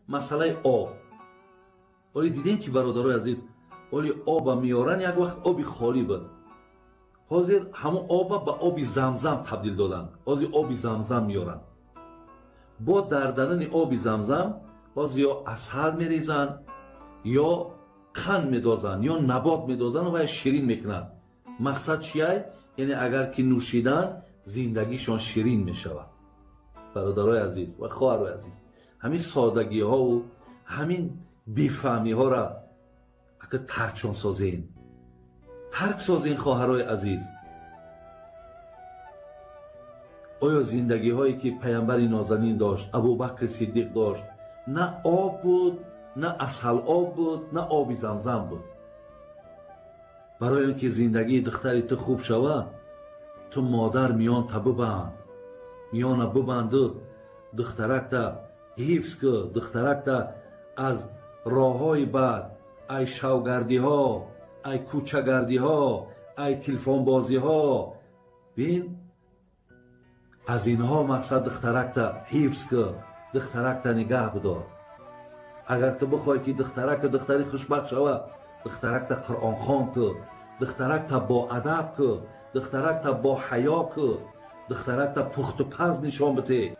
Масъалаи об, оли дидем, ки, бародарои азиз, оли оба меоранд. Як вақт оби холӣ буд, ҳозир ҳамон оба ба оби Замзам табдил доданд. Ҳозир оби Замзам меоранд. Бо дар даруни оби Замзам ҳозир ё асал мерезанд, ё қанд медозанд, ё набот медозанд ва ширин мекунанд. Мақсад чияй? Яъне агар ки нӯшиданд, зиндагишон ширин мешавад. Бародарои азиз ва хоҳарои азиз, ҳамин содагиҳову ҳамин бифаҳмиҳоро ака таркшон созем, тарк созем. Хоҳарои азиз, оё зиндагиҳое ки паямбари нозанин дошт, Абубакри Сиддиқ дошт, на об буд, на асал об буд, на оби Замзам буд? Барои он ки зиндагии духтари ту хуб шавад, ту, модар, миёнта бибанд, миёна бибанду духтаракта ҳифз ку. Духтаракта аз роҳҳои бад, ай шавгардиҳо, ай кӯчагардиҳо, ай телефонбозиҳо, бин, аз инҳо, мақсад, духтаракта ҳифз ку, духтаракта нигаҳ бидор. Агар ту бихоҳӣ, ки духтарака духтари хушбахт шавад, духтаракта Қуръонхон ку, духтаракта боадаб ку, духтаракта бо ҳаё ку, духтаракта пухту паз нишон бите.